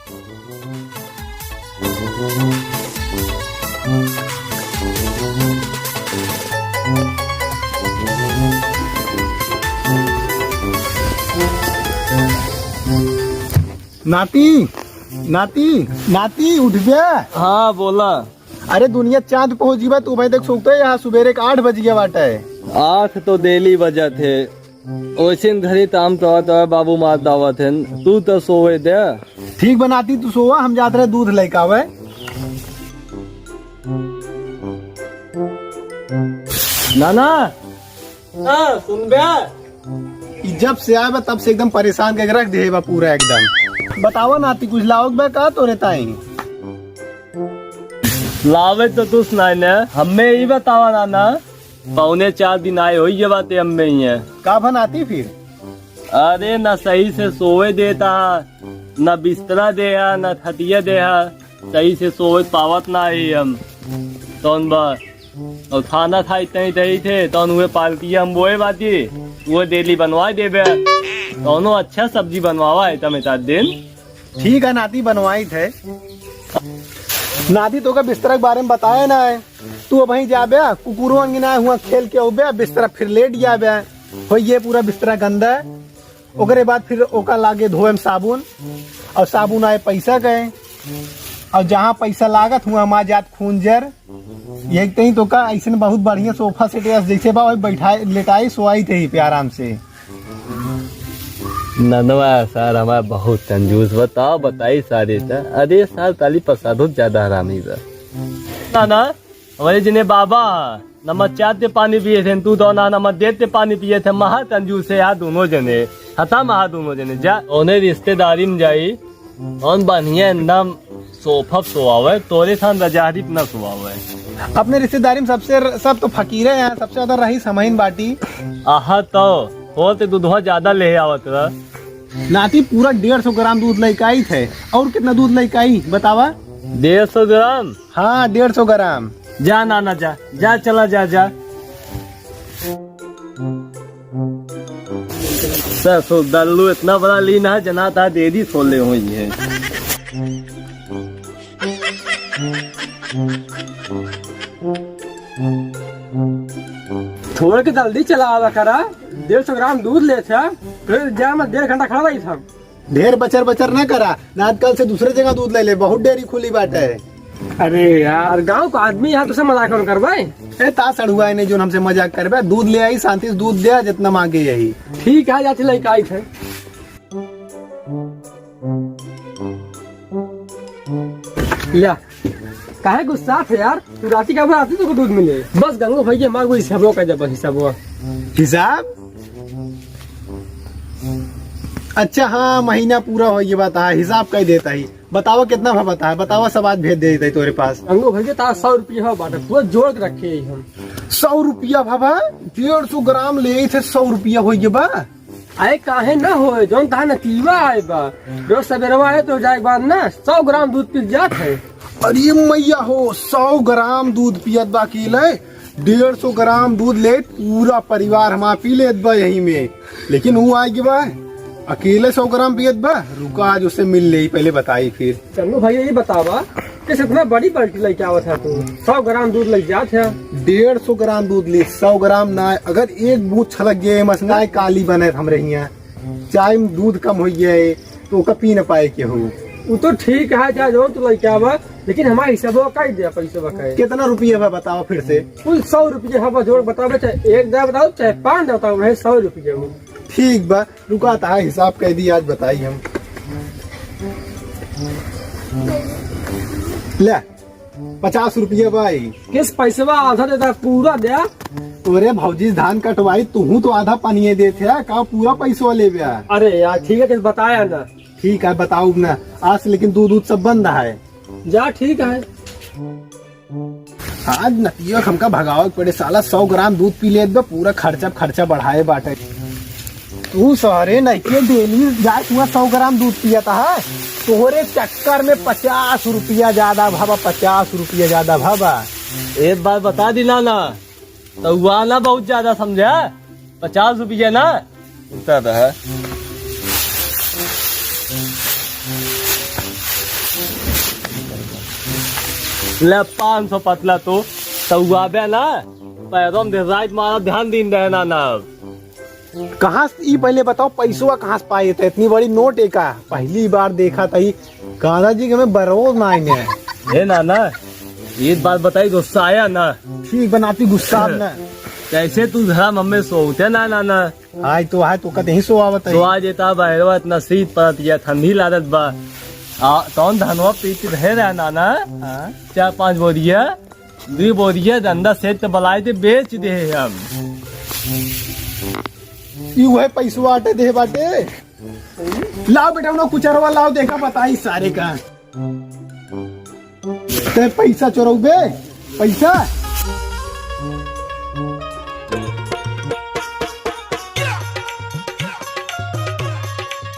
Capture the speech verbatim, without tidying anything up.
नाती, नाती, नाती, उठ बे। हाँ, बोला। अरे, दुनिया चाँद पहुँच गई बा, तू अबहीं तक सोवत है, यहाँ सुबेरे के आठ बज गया बाटे। आठ तो डेली बजत है, ओइसे घड़ी ताम तवा तवा बाबू मार दावत है, तू तो सोवे दे। ठीक बा नाती, तू सोवा, हम जात रहे दूध लेके आवे। नाना, हाँ, सुन बे। ई जब से आए बा, तब से एकदम परेशान करके रख दे बा पूरा एकदम। बतावा नाती, कुछ लावक बा का तोरे ताई? लावे तो तुस नाई ने, हमें ही बतावा नाना। पौने चार दिन आए होइए बाटे हमें ही है। का भा नाती फिर? अरे, ना सही से सोवे देता, ना बिस्तरा देहा, ना खटिया देहा। सही से सोवत पावत ना ही हम। तौन बा, और खाना खाई तई तई थे, तौन हुए पालकिया हम बोए बाटी, वो डेली बनवाए देबे। तौनो अच्छा सब्जी बनवावा है तमे ता दिन। ठीक है नाती, बनवाई थे। नाती तोका बिस्तरा के बारे में बताए ना है, तू अबहीं जाबे, कुकुरवन गिनाए हुआ खेल के अउबे, बिस्तरा फिर लेट जाबे, हो ये पूरा बिस्तरा गंदा है। ओकरे बाद फिर ओका लागे धोए में साबुन, और साबुन आए पैसा गए, और जहाँ पैसा लागत हुआ हमार जात खून जर। यही तई तोका ऐसन बहुत बढ़िया सोफा सेट है, जैसे बा वही बैठाए, लेटाई सोआई थे ही पे आराम से। ननवा सार हमार बहुत कंजूस, बताओ बताई सारे ता। अरे सार ताली प्रसाद हो ज्यादा हरामी बा। ना ना, हमारे जने बाबा, नमक चाट ते पानी पिए थे, तू तो ना नमक देते पानी पिए थे, महा कंजूस है यार दोनों जने, खत्म महा दोनों जने, जा। ओने रिश्तेदारी में जाई, कौन बढ़िया एकदम सोफा सोआवे, तोरे थान रजाहरी पे ना सोआवे। अपने रिश्तेदारी में सबसे, सब तो फकीरे हैं, सबसे ज्यादा रईस हमहिन बाटी। आहा तो, होते दूधवा ज्यादा ले आवत रह। नाती पूरा डेढ़ सौ ग्राम दूध लेके आई थे। और कितना दूध लेके आई बतावा? डेढ़ सौ ग्राम? हाँ, डेढ़ सौ ग्राम। जा नाना जा, जा चला जा, जा। ससुर दल्लू इतना बड़ा लीन है, जना था दे दी सोले हुई है। थोड़ा के जल्दी चला आवा करा, डेढ़ सौ ग्राम दूध ले था, फिर जा मैं डेढ़ घंटा खड़ा रही था। ढेर बचर बचर ना करा, ना आजकल से दूसरे जगह दूध ले ले, बहुत डेयरी खुली बाटे। अरे यार, गाँव का आदमी यहाँ तुसे मजाक कौन करवाए? ए, ता सड़ुआ है नहीं जो हमसे मजाक करबे, दूध ले आई, शांति से दूध दे, जितना मांगे यही। ठीक है, जाती लइका आई थे। ल्या, काहे गुस्सा थे यार? तू राती का आती तो दूध मिले। बस गंगू भैया मार वो हिसाबो का जब हिसाबो। हिसाब? अच्छा हाँ, महीना पूरा हो ये बात है, हिसाब कर देता ही। बतावा कितना भा बता है, बतावा सब आज भेज देता ही तोरे पास। गंगू भैया तार सौ रुपया हो बाटे, पूरा जोड़ के रखे ही हम। सौ रुपया भा बा? डेढ़ सौ ग्राम ले थे, सौ रुपया हो ये बा। अरे काहे ना होए, जौन तहार नतीबा आए बा। रोज सबेरवा आए तो जाए के बाद ना सौ ग्राम दूध पी जात है। अरे मैया हो, सौ ग्राम दूध पियत बा अकेले, डेढ़ सौ ग्राम दूध लेत पूरा परिवार हमार पी लेत बा यही में। लेकिन वो आए के बा, अकेले सौ ग्राम पियत बा। रुका, आज उससे मिल ले, पहले बताई फिर। चंदू भैया, ये बतावा, किस इतना बड़ी बाल्टी लेके आवत है तू? सौ ग्राम दूध लग जात है। डेढ़ सौ ग्राम दूध ली, सौ ग्राम ना, अगर एक बूंद छलक गए, मस ना काली बने हमरे हियाँ, चाय में दूध कम हो गया है, तो ओका पी न पाए के हो। वो तो ठीक है, जा जो तू लेके आवा, लेकिन हमारे हिसाब का ही दे, पैसे बकाए। कितना रुपया बा बताओ फिर से? कुल सौ रुपया हवा जोड़ बतावे, चाहे एक दाव बताओ, चाहे पाँच दाव बताओ, वही सौ रुपया हो। ठीक बा, रुका, ता हिसाब कर दी, आज बताई हम। ले, पचास रुपया भाई। किस पैसवा आधा देता, पूरा दे। तोरे भौजी धान कटवाई, तू तो आधा पानिये देत है, का पूरा पैसवा लेबे? अरे यार, ठीक है, किस बताया ना। ठीक है, बताओ ना, आज से लेकिन दूध, दूध सब बंद है। जा, ठीक है। आज नतिया के हमका भगावे के पड़े, साला सौ ग्राम दूध पी लेत बा, पूरा खर्चा, खर्चा बढ़ाए बाटे। तू सारे नइके डेली जाए हुआ सौ ग्राम दूध पियत है, तोहरे चक्कर में पचास रुपया ज्यादा भवा, पचास रुपया ज्यादा भवा। एक बात बता दी ना, ना, तो हुआ ना बहुत ज्यादा समझे, पचास रुपया ना, उतर रहा। ले पाँच सौ पतला तो, तो आबे ना, पैरों में रात मारा ध्यान दिन रहना ना। कहाँ से, ई पहले बताओ, पैसवा कहाँ से पाए थे? इतनी बड़ी नोट एका, पहली बार देखा था। ई गांधा जी के में बरोज ना आएंगे। ए नाना, एक बात बताई, गुस्सा आया ना? ठीक बनाती गुस्सा अब ना। कैसे तू धरा मम्मी सोते ना नाना? आज तो, आज तो कतही सोआवत है। सोआ जेता बहरवा, इतना शीत पड़त या ठंडी लागत बा। आ, तौन धनवा पीत रहे रहा नाना? हाँ। चार पाँच बोरिया, दुई बोरिया धंधा से तो बलाए थे, बेच दे हम। ई वह पैसवा आटे दे बाटे। लाओ बेटा, उन्हें कुचरवा लाओ, देखा बताई सारे का। ते पैसा चोरौबे, पैसा।